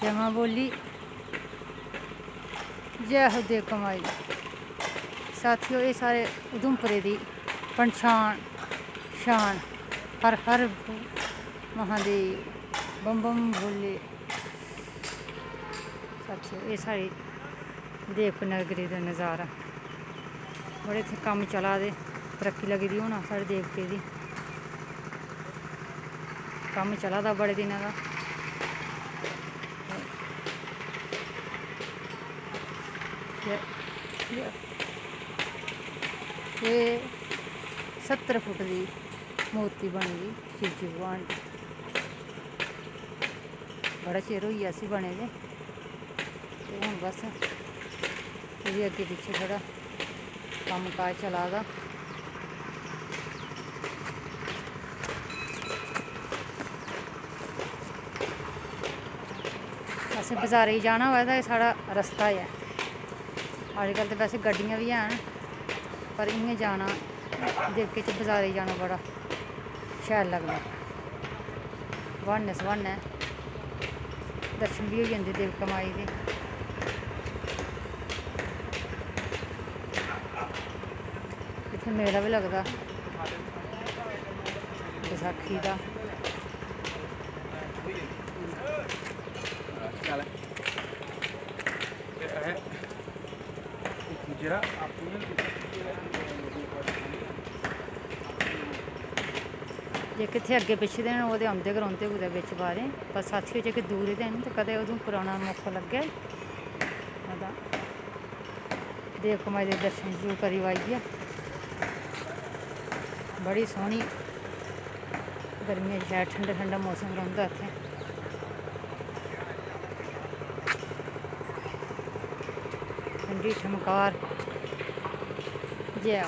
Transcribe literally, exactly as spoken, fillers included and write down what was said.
जै मां बोली, जै हो देव कमाई। साथियो, एह् साढ़े उधमपुरे दी पंछान, शान। हर हर महादेव, बम बम भोले। साथियो, एह् साढ़ी देवक नगरी दा नजारा। बड़े इत्थै कम्म चला दे, तरक्की लगी दी होना साढ़े देवके दी। कम्म चला दा बड़े दिनें दा। ते एह् सत्तर फुट दी मूर्ति बनी दी शिवजी भगवान दी। बड़ा चिर होई गेआ इसी बने दे। ते हून बस एह्दे अग्गें पिच्छें थोह्ड़ा कम्म काज चला दा। असें बजारै गी जाना होऐ तां एह् साढ़ा रस्ता ऐ। अजकल ते वैसे गड्डियां बी हैन, पर इ'यां जाना, देवके च बजारै गी जाना बड़ा शैल लगदा। ब्हानै स्हानै दर्शन बी होई जंदे देवका माई दे। इत्थै मेला बी लगदा बसाखी दा। जेह्के इत्थै अग्गें पिच्छें दे न, ओह् ते औंदे गै रौंह्दे कुतै बिच्च बारें, पर साथियो, जेह्के दूरै दे न, ते कदें उधमपुर औने दा मौका लग्गै, तां देव कमाई दे दर्शन जरूर करी आइयै। बड़ी सोह्नी गर्मियें च शैल ठंडा ठंडा मौसम रौंह्दा इत्थै। ठंडी ठमकार। जै।